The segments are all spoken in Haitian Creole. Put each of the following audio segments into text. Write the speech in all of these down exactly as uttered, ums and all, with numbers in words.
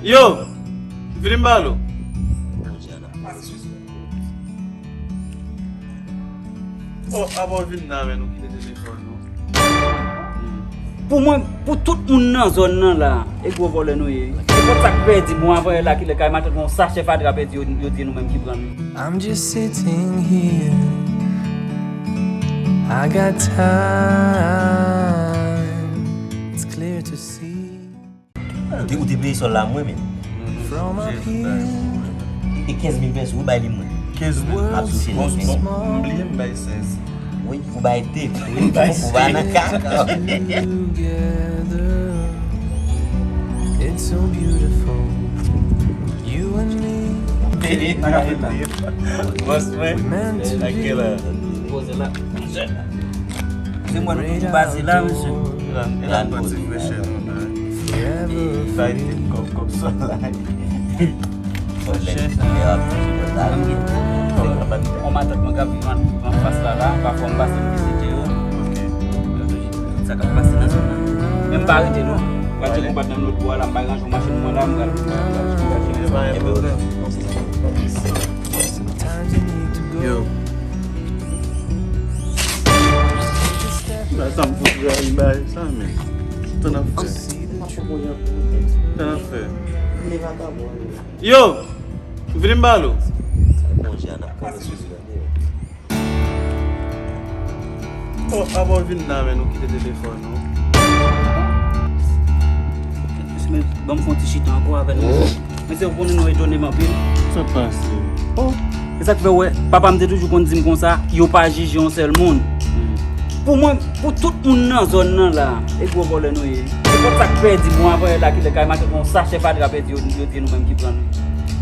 Yo! Vini m pale w. Oh, apa w vin la, men nou kite telefòn nou. Pou mwen, pou tout moun nan zòn nan la, e gwo vòlè nou ye. Se pou sa k pèdi, bon, avan yè la, kilè kay matant yon sachè fatra pèdi, yo, yo di nou menm ki pran l. I'm just sitting here. I got time. It's clear to see. Ou te, ou te peye sòl la mwen menm. From up here. E kenz mil pèso, ou bay li mwen. Kenz mil. M ap touche li. Bon, bon, m bliye m bay sèz. Wi, ou bay de. Wi, m bay sèz. Ou pa nan kaka. Together. It's so beautiful. You and me. Bòs mwen. Meant to be. Poze la. Se mwen nou toujou pase la, mesye. E la, e la nou pati fresh air nou la. E bay tèt kòb, kòb sòl la. Yon matant mwen k ap viv an, anfas la la, pafwa m pase m vizite yo. Sa k ap pase nan zòn nan. Men m pa rete non. Pral tcheke yon patnè m lòt bò a la, m pral ranje yon machin mwen la, m pral, m pral, m pral jere sa. Yo. Ba sa m fout rayi bay sa, men. Tan ap fè. Tan ap fè. Yo! Vini m pale w. Oh, apa w vin la, men nou kite telefòn nou. Mesye, ban m fè yon ti chita ankò avè nou. Mesye, ou konnen nou etone m anpil. Sa k pase? Oh, e sa k fè w wè, papa m te toujou konn di m konsa, yo pa jije yon sèl moun. Pou mwen, pou tout moun nan zòn nan la, e gwo vòlè nou ye. Se pou sa k pèdi, bon, avan yè la, kilè kay matant yon sachè fatra pèdi, yo, yo di nou menm ki pran l.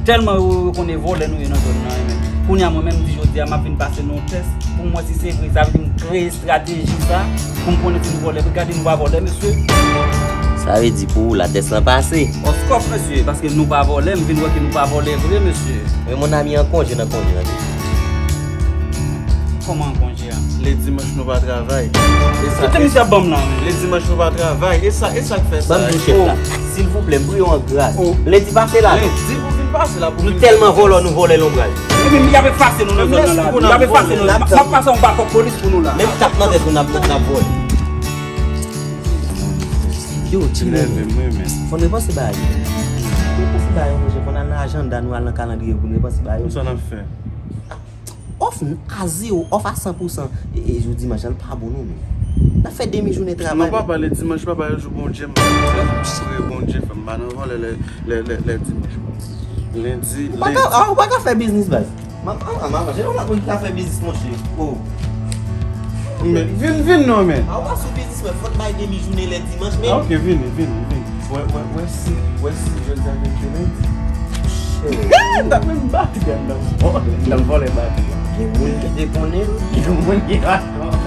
Tèlman yo, yo konnen vòlè nou ye nan zòn nan, men. Kounye a, mwen menm, m di jodi a, m ap vin pase nou yon tès. Pou m wè si se vre, sa vle di m kreye estrateji sa, pou m konnen si nou vòlè. Gade, nou pa vòlè, mesye. Sa vle di pou ou, la tès lan pase. Of course, mesye, paske nou pa vòlè, m vin wè ke nou pa vòlè vre, mesye. Men mon ami an konje nan konje an deja. Kòman an konje a? Lè dimanch nou pa travay. E sa. Kote misye ap ban m la, men? Lè dimanch nou pa travay. E sa, e sa k fè sa? Ban m di w chèf la. Silvouplè, m priye w an gras. Lendi pase la. Lendi pou vin pase la pou nou vin tèlman vòlè, nou vòlè lonbray. Ebyen, y ap efase nou nan zòn nan la. Y ap efase nou. M ap pase yon bakòp polis pou nou la. Menm kat nan tèt nou n ap, n ap vòlè. Yo, timoun. Fò n repanse bagay yo. Fò n repanse bagay yo, monchè. Fò n al nan ajanda nou, al nan kalandriye pou n repanse bagay yo. Sa n ap fè? Off a zewo, off a san pou san. E, e jou dimanch lan, l pa bon non, men. N ap fè demi jounen travay. Non, papa, lè dimanch, papa, e jou Bondye, m priye Bondye, fè m pa nan vòlè lè, lè, lè, lè dimanch. Lendi, lendi. Ou pa ka, ah, ou pa ka fè biznis, baz. M ap, ah, m ap manje, ou la moun ki ka fè biznis, monchè. Oh. Men, vin, vin non, men. Ah, ou pa sou biznis, men fò n bay demi jounen lè dimanch, men. Ah, ok, vini, vini, vini. Wè, wè, wè si, wè si jodi a gen ke lendi. Shit. N t ap menm bati a, n t ap vòlè, n t ap vòlè bati a. Gen moun ki te konnen l. Gen moun ki pa konnen.